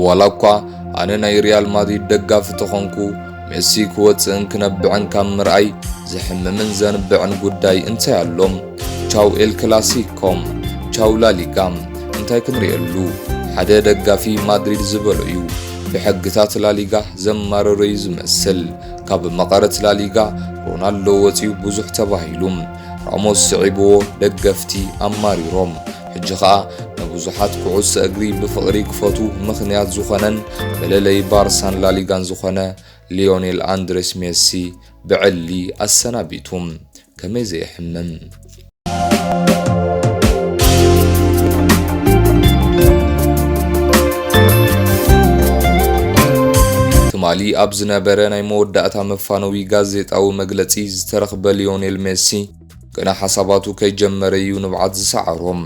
ዋላ እኳ ኣነ ናይ ሪያል ማድሪድ ደጋፊ ተኾንኩ፣ ሜሲ ክወጽእን ክነብዕን ካብ ምርኣይ ዘሕምምን ዘንብዕን ጉዳይ እንታይ ኣሎ? ቻው ኤል ክላሲኮ፣ ቻው ላሊጋ፣ እንታይ ክንርእየሉ? ሓደ ደጋፊ ማድሪድ ዝበሎ እዩ። ብሕግታት ላሊጋ ዘማረሮ እዩ ዝመስል። ካብ መቐረት ላሊጋ ሮናልዶ ወጺኡ ብዙሕ ተባሂሉ። ራሞስ ስዒብዎ፣ ደገፍቲ ኣማሪሮም። ሕጂ ኸኣ ንብዙሓት ኩዕሶ እግሪ ብፍቕሪ ክፈቱ ምኽንያት ዝኾነን መለለይ ባርሳን ላሊጋን ዝኾነ ሊዮኔል ኣንድሬስ ሜሲ ብዕሊ ኣሰናቢቱ። ከመይ ዘየሕምም! ትማሊ ኣብ ዝነበረ ናይ መወዳእታ መፋነዊ ጋዜጣዊ መግለጺ ዝተረኽበ ሊዮኔል ሜሲ፣ ገና ሓሳባቱ ከይጀመረ እዩ ንብዓት ዝሰዓሮም።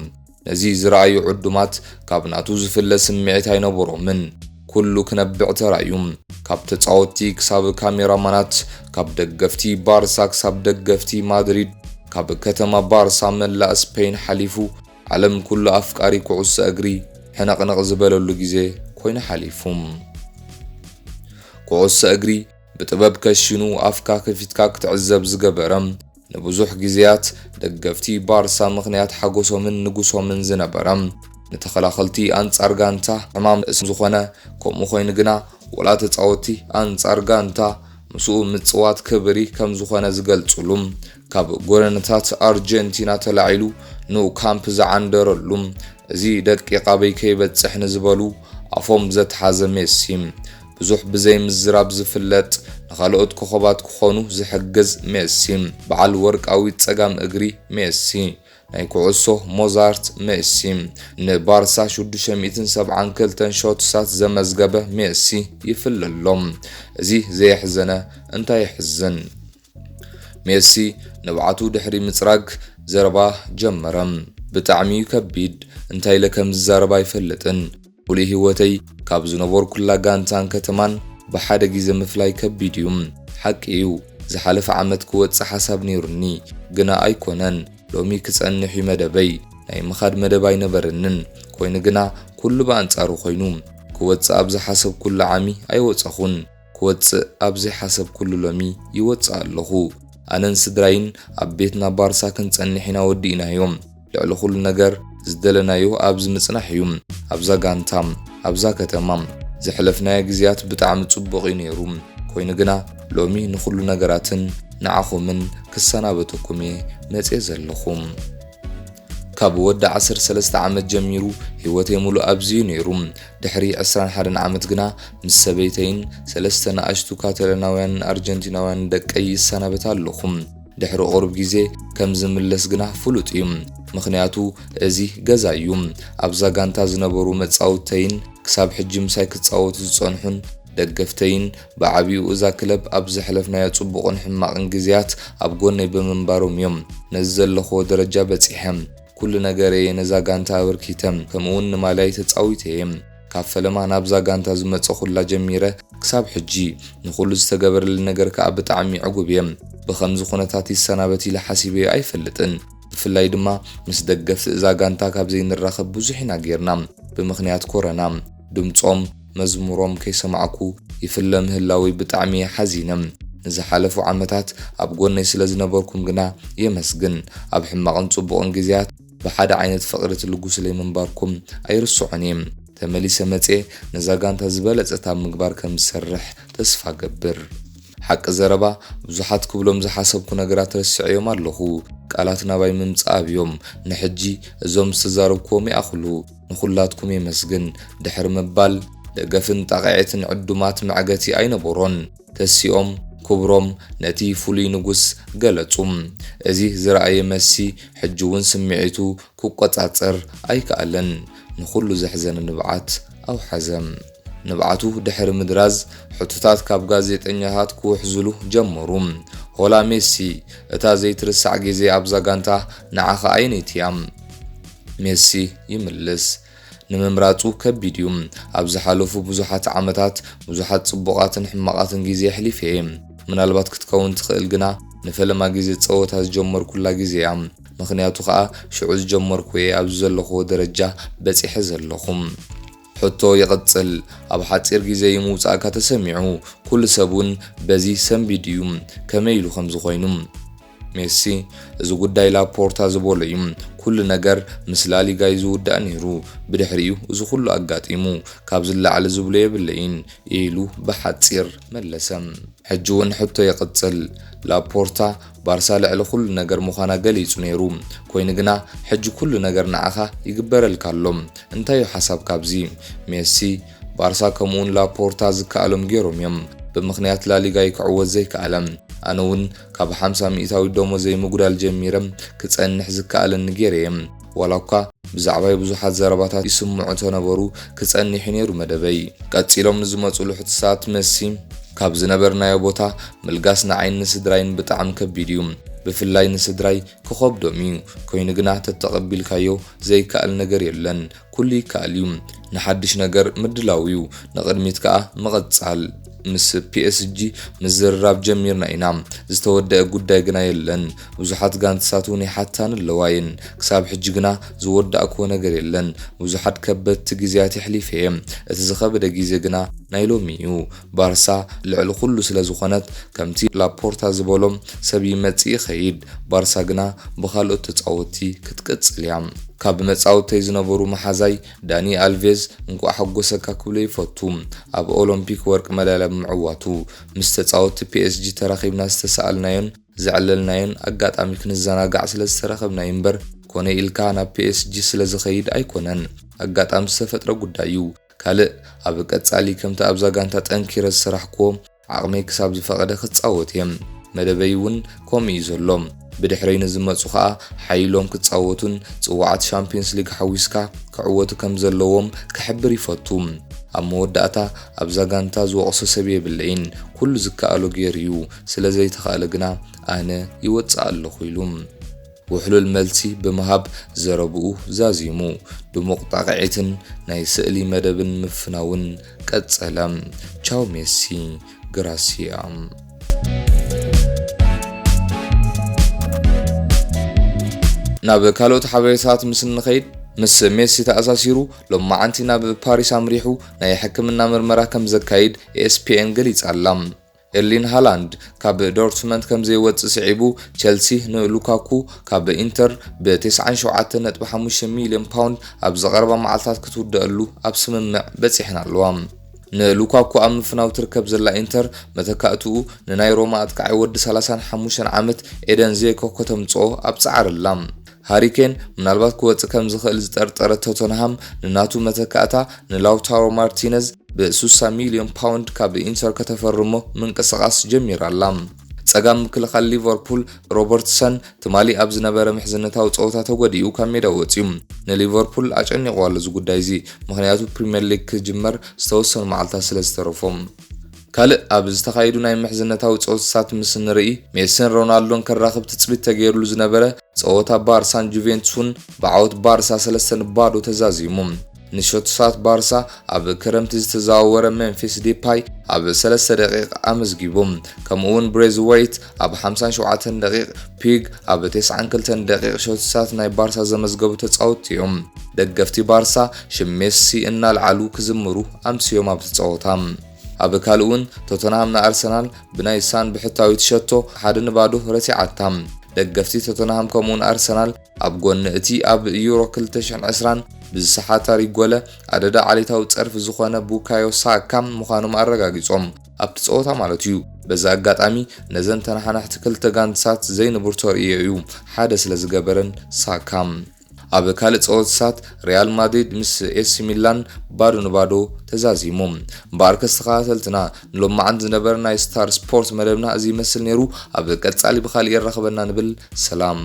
ነዚ ዝረኣዩ ዕዱማት ካብ ናቱ ዝፍለ ስምዒት ኣይነበሮምን። ኩሉ ክነብዕ ተራእዩ። ካብ ተጻወትቲ ክሳብ ካሜራማናት፣ ካብ ደገፍቲ ባርሳ ክሳብ ደገፍቲ ማድሪድ፣ ካብ ከተማ ባርሳ መላእ ስፔን ሓሊፉ፣ ዓለም ኩሉ ኣፍቃሪ ኩዕሶ እግሪ ሕነቕነቕ ዝበለሉ ግዜ ኮይኑ ሓሊፉ። ኩዕሶ እግሪ ብጥበብ ከሽኑ ኣፍካ ከፊትካ ክትዕዘብ ዝገበረ፣ ንብዙሕ ግዜያት ደገፍቲ ባርሳ ምኽንያት ሓጎሶምን ንጉሶምን ዝነበረ፣ ንተኸላኸልቲ ኣንጻር ጋንታ ሕማም ርእሲ ዝኾነ፣ ከምኡ ኮይኑ ግና ወላ ተጻወትቲ ኣንጻር ጋንታ ምስኡ ምጽዋት ክብሪ ከም ዝኾነ ዝገልጹሉ፣ ካብ ጎደናታት ኣርጀንቲና ተላዒሉ ኑ ካምፕ ዝዓንደረሉ፣ እዚ ደቂቕ ኣበይ ከይበጽሕ ንዝበሉ ኣፎም ዘትሓዘ ሜሲ፣ ብዙሕ ብዘይ ምዝራብ ዝፍለጥ፣ ንኻልኦት ኮኸባት ክኾኑ ዝሕግዝ ሜሲ፣ በዓል ወርቃዊ ጸጋም እግሪ ሜሲ፣ ናይ ኩዕሶ ሞዛርት ሜሲ፣ ንባርሳ ሽዱሽተ ሚእትን ሰብዓን ክልተን ሾትሳት ዘመዝገበ ሜሲ ይፍለሎ። እዚ ዘየሕዘነ እንታይ የሕዝን? ሜሲ ንብዓቱ ድሕሪ ምጽራግ ዘረባ ጀመረ። ብጣዕሚ እዩ ከቢድ፣ እንታይ ኢለ ከም ዝዛረብ ኣይፈልጥን። ሙሉእ ህይወተይ ካብ ዝነበርኩላ ጋንታን ከተማን ብሓደ ግዜ ምፍላይ ከቢድ እዩ። ሓቂ እዩ፣ ዝሓለፈ ዓመት ክወጽእ ሓሳብ ነይሩኒ፣ ግና ኣይኮነን። ሎሚ ክጸንሕ እዩ መደበይ። ናይ ምኻድ መደብ ኣይነበረንን። ኮይኑ ግና ኩሉ ብኣንጻሩ ኮይኑ። ክወጽእ ኣብ ዝሓሰብኩሉ ዓሚ ኣይወጸኹን። ክወጽእ ኣብ ዘይሓሰብኩሉ ሎሚ ይወጽእ ኣለኹ። ኣነን ስድራይን ኣብ ቤትና ባርሳ ክንጸንሕ ኢና ወዲእናዮ። ልዕሊ ኩሉ ነገር ዝደለናዮ ኣብዚ ምጽናሕ እዩ። ኣብዛ ጋንታ፣ ኣብዛ ከተማ ዘሕለፍናዮ ግዜያት ብጣዕሚ ጽቡቕ እዩ ነይሩ። ኮይኑ ግና ሎሚ ንኹሉ ነገራትን ንዓኹምን ክሰናበተኩም እየ መጽየ ዘለኹ። ካብ ወዲ ዓሰርተ ሰለስተ ዓመት ጀሚሩ ህይወተይ ሙሉእ ኣብዚ እዩ ነይሩ። ድሕሪ ዕስራን ሓደን ዓመት ግና ምስ ሰበይተይን ሰለስተ ንኣሽቱ ካታሎናውያንን ኣርጀንቲናውያንን ደቀይ ይሰናበት ኣለኹ። ድሕሪ ቁሩብ ግዜ ከም ዝምለስ ግና ፍሉጥ እዩ። ምኽንያቱ እዚ ገዛ እዩ። ኣብዛ ጋንታ ዝነበሩ መጻውተይን ክሳብ ሕጂ ምሳይ ክጻወቱ ዝጸንሑን ደገፍተይን ብዓቢኡ እዛ ክለብ ኣብ ዘሕለፍናዮ ጽቡቕን ሕማቕን ግዜያት ኣብ ጎነይ ብምንባሮም እዮም ነዚ ዘለኽዎ ደረጃ በጺሐ። ኩሉ ነገረየ ነዛ ጋንታ ኣበርኪተ፣ ከምኡውን ንማልያይ ተጻዊተ እየ። ካብ ፈለማ ናብዛ ጋንታ ዝመጸኹላ ጀሚረ ክሳብ ሕጂ ንኹሉ ዝተገበረሊ ነገር ከኣ ብጣዕሚ ዕጉብ እየ። ብኸምዚ ኩነታት ይሰናበት ኢለ ሓሲበዮ ኣይፈልጥን። ብፍላይ ድማ ምስ ደገፍቲ እዛ ጋንታ ካብ ዘይንራኸብ ብዙሕ ኢና ጌርና። ብምኽንያት ኮረና ድምጾም፣ መዝሙሮም ከይሰማዕኩ ይፍለ ምህላወይ ብጣዕሚ እየ ሓዚነ። ንዝሓለፉ ዓመታት ኣብ ጎነይ ስለ ዝነበርኩም ግና የመስግን። ኣብ ሕማቕን ጽቡቕን ግዜያት ብሓደ ዓይነት ፍቕሪ ትልጉሱለይ ምንባርኩም ኣይርስዖን እየ። ተመሊሰ መጽየ ነዛ ጋንታ ዝበለጸት ኣብ ምግባር ከም ዝሰርሕ ተስፋ ገብር። ሓቂ ዘረባ ብዙሓት ክብሎም ዝሓሰብኩ ነገራት ረስዐዮም ኣለኹ። ቃላት ናባይ ምምጻእ ኣብዮም። ንሕጂ እዞም ዝተዛረብክዎም ይኣኽሉ። ንኹላትኩም የመስግን ድሕሪ ምባል ደገፍን ጣቕዒትን ዕዱማት መዕገቲ ኣይነበሮን። ተሲኦም ክብሮም ነቲ ፍሉይ ንጉስ ገለጹ። እዚ ዝረኣየ መሲ ሕጂ እውን ስምዒቱ ክቆጻጸር ኣይከኣለን። ንኹሉ ዘሕዘነ ንብዓት ኣውሓዘ። ንብዓቱ ድሕሪ ምድራዝ ሕቶታት ካብ ጋዜጠኛታት ክውሕዙሉ ጀመሩ። ሆላ ሜሲ፣ እታ ዘይትርሳዕ ግዜ ኣብዛ ጋንታ ንዓኻ ኣየነይቲ እያ? ሜሲ ይምልስ። ንምምራጹ ከቢድ እዩ። ኣብ ዝሓለፉ ብዙሓት ዓመታት ብዙሓት ጽቡቓትን ሕማቓትን ግዜ ኣሕሊፈ እየ። ምናልባት ክትከውን ትኽእል ግና ንፈለማ ግዜ ጸወታ ዝጀመርኩላ ግዜ እያ። ምኽንያቱ ኸኣ ሽዑ ዝጀመርኩ እየ ኣብዚ ዘለኹዎ ደረጃ በጺሐ ዘለኹ። ሕቶ ይቕጽል። ኣብ ሓጺር ግዜ እዩ ምውጻእካ ተሰሚዑ። ኩሉ ሰብ እውን በዚ ሰንቢዱ እዩ። ከመይ ኢሉ ከምዚ ኮይኑ? ሜሲ፣ እዚ ጉዳይ ላፖርታ ዝበሎ እዩ። ኩሉ ነገር ምስ ላሊጋ እዩ ዝውዳእ ነይሩ። ብድሕሪኡ እዚ ኩሉ ኣጋጢሙ፣ ካብዚ ንላዕሊ ዝብሎ የብለይን ኢሉ ብሓጺር መለሰ። ሕጂ እውን ሕቶ ይቕጽል። ላፖርታ፣ ባርሳ ልዕሊ ኩሉ ነገር ምዃና ገሊጹ ነይሩ። ኮይኑ ግና ሕጂ ኩሉ ነገር ንዓኻ ይግበረልካ ኣሎ። እንታይ እዩ ሓሳብ ካብዚ? ሜሲ፣ ባርሳ ከምኡውን ላፖርታ ዝከኣሎም ገይሮም እዮም። ብምኽንያት ላሊጋ እዩ ክዕወት ዘይከኣለ። ኣነ እውን ካብ ሓምሳ ሚእታዊ ደሞዘይ ምጉዳል ጀሚረ ክጸንሕ ዝከኣለኒ ገይረ እየ። ዋላ እኳ ብዛዕባይ ብዙሓት ዘረባታት ይስምዑ እንተነበሩ፣ ክጸኒሕ እዩ ነይሩ መደበይ። ቀጺሎም ንዝመጹሉ ሕቶታት፣ መሲ፣ ካብ ዝነበርናዮ ቦታ ምልጋስ ንዓይን ንስድራይን ብጣዕሚ ከቢድ እዩ። ብፍላይ ንስድራይ ክኸብዶም እዩ። ኮይኑ ግና ተተቐቢልካዮ ዘይከኣል ነገር የለን። ኩሉ ይከኣል እዩ። ንሓድሽ ነገር ምድላው እዩ። ንቕድሚት ከኣ ምቕጻል። ምስ ፒ ኤስ ጂ ምዝርራብ ጀሚርና ኢና። ዝተወደአ ጉዳይ ግና የለን። ብዙሓት ጋንትታት እውን ይሓታኒ ኣለዋ እየን። ክሳብ ሕጂ ግና ዝወዳእክዎ ነገር የለን። ብዙሓት ከበድቲ ግዜያት የሕሊፈ እየ። እቲ ዝኸበደ ግዜ ግና ናይ ሎሚ እዩ። ባርሳ ልዕሊ ኩሉ ስለ ዝኾነት፣ ከምቲ ላፖርታ ዝበሎ፣ ሰብ ይመጽእ ይኸይድ። ባርሳ ግና ብኻልኦት ተጻወትቲ ክትቅጽል እያ። ካብ መጻወተይ ዝነበሩ መሓዛይ ዳኒ ኣልቬዝ እንቋዕ ሓጎሰካ ክብሎ ይፈቱ። ኣብ ኦሎምፒክ ወርቂ መዳልያ ብምዕዋቱ፣ ምስ ተጻወትቲ ፒ ኤስ ጂ ተራኺብና ዝተሳኣልናዮን ዘዕለልናዮን ኣጋጣሚ ክንዘናጋዕ ስለ ዝተረኸብና እዩ እምበር፣ ኮነ ኢልካ ናብ ፒ ኤስ ጂ ስለ ዝኸይድ ኣይኮነን። ኣጋጣሚ ዝተፈጥረ ጉዳይ እዩ። ካልእ፣ ኣብ ቀጻሊ ከምቲ ኣብዛ ጋንታ ጠንኪረ ዝሰራሕክዎ፣ ዓቕመይ ክሳብ ዝፈቐደ ክጻወት እየ። መደበይ እውን ከምኡ እዩ ዘሎ። ብድሕረይ ንዝመጹ ከኣ ሓይሎም ክጻወቱን ጽዋዓት ሻምፒዮንስ ሊግ ሓዊስካ ክዕወቱ ከም ዘለዎም ክሕብር ይፈቱ። ኣብ መወዳእታ ኣብዛ ጋንታ ዝወቕሶ ሰብ የብለይን። ኩሉ ዝከኣሎ ገይሩ እዩ። ስለ ዘይተኻእለ ግና ኣነ ይወጽእ ኣለኹ ኢሉ። ውሕሉል መልሲ ብምሃብ ዘረብኡ ዛዚሙ። ድሙቕ ጣቕዒትን ናይ ስእሊ መደብን ምፍናውን ቀጸለ። ቻው ሜሲ፣ ግራሲያ። ናብ ካልኦት ሓበሬታት ምስ እንኸይድ፣ ምስ ሜሲ ተኣሳሲሩ ሎማዓንቲ ናብ ፓሪስ ኣምሪሑ ናይ ሕክምና ምርመራ ከም ዘካይድ ኤ ኤስ ፒ ኤን ገሊጻ ኣላ። ኤርሊን ሃላንድ ካብ ዶርትመንድ ከም ዘይወጽእ ስዒቡ፣ ቸልሲ ንሉካኩ ካብ ኢንተር ብ ተስዓን ሸውዓተን ነጥቢ ሓሙሽተ ሚልዮን ፓውንድ ኣብ ዝቐረባ መዓልታት ክትውደኣሉ ኣብ ስምምዕ በጺሐን ኣለዋ። ንሉካኩ ኣብ ምፍናው ትርከብ ዘላ ኢንተር፣ መተካእትኡ ንናይ ሮማ ኣጥቃዓይ ወዲ ሰላሳን ሓሙሽተን ዓመት ኤደን ዜኮ ከተምጽኦ ኣብ ጻዕሪ ኣላ። ሃሪ ኬን ምናልባት ክወጽእ ከም ዝኽእል ዝጠርጠረ ቶተንሃም፣ ንናቱ መተካእታ ንላውታሮ ማርቲነዝ ብ ስሳ ሚልዮን ፓውንድ ካብ ኢንተር ከተፈርሞ ምንቅስቓስ ጀሚራ ኣላ። ጸጋም ምክልኻል ሊቨርፑል ሮበርትሰን ትማሊ ኣብ ዝነበረ ምሕዝነታዊ ጸወታ ተጎዲኡ ካብ ሜዳ ወጺኡ። ንሊቨርፑል ኣጨኒቕዎ ኣሎ እዚ ጉዳይ እዚ፣ ምኽንያቱ ፕሪምየር ሊግ ክጅመር ዝተወሰኑ መዓልታት ስለ ዝተረፎም። ካልእ ኣብ ዝተኻየዱ ናይ ምሕዝነታዊ ጸወታታት ምስ ንርኢ፣ ሜሲን ሮናልዶን ከራኽብ ትጽቢት ተገይሩሉ ዝነበረ ጸወታ ባርሳን ጁቬንቱስን ብዓወት ባርሳ ሰለስተ ንባዶ ተዛዚሙ። ንሸቶታት ባርሳ ኣብ ክረምቲ ዝተዘዋወረ ሜምፊስ ዲፓይ ኣብ ሰለስተ ደቂቕ ኣመዝጊቡ። ከምኡውን ብሬዝወይት ኣብ ሓምሳን ሸውዓተን ደቂቕ፣ ፒግ ኣብ ተስዓን ክልተን ደቂቕ ሸቶታት ናይ ባርሳ ዘመዝገቡ ተጻወትቲ እዮም። ደገፍቲ ባርሳ ሽም ሜሲ እናልዓሉ ክዝምሩ ኣምስዮም ኣብቲ ጸወታ። ኣብ ካልእ እውን ቶተንሃም ንኣርሰናል ብናይ ሳን ብሕታዊት ሸቶ ሓደ ንባዶ ረቲዓታ። ደገፍቲ ቶተንሃም ከምኡውን ኣርሰናል ኣብ ጎኒ እቲ ኣብ ዩሮ ክልተ ሽሕን ዕስራን ብዝሰሓታ ሪጎለ ኣደዳ ዓሌታዊ ጸርፊ ዝኾነ ቡካዮ ሳካ ምዃኖም ኣረጋጊጾም። ኣብቲ ጸወታ ማለት እዩ። በዚ ኣጋጣሚ ነዘን ተነሓናሕቲ ክልተ ጋንትሳት ዘይንቡር ተርእዮ እዩ ሓደ ስለ ዝገበረን ሳካ። ኣብ ካልእ ጸወታታት ሪያል ማድሪድ ምስ ኤሲ ሚላን ባዶ ንባዶ ተዛዚሙ። እምበኣርከስ ተኸታተልትና ንሎማዓንቲ ዝነበረ ናይ ስታር ስፖርት መደብና እዚ ይመስል ነይሩ። ኣብ ቀጻሊ ብኻልእ የራኽበና ንብል። ሰላም።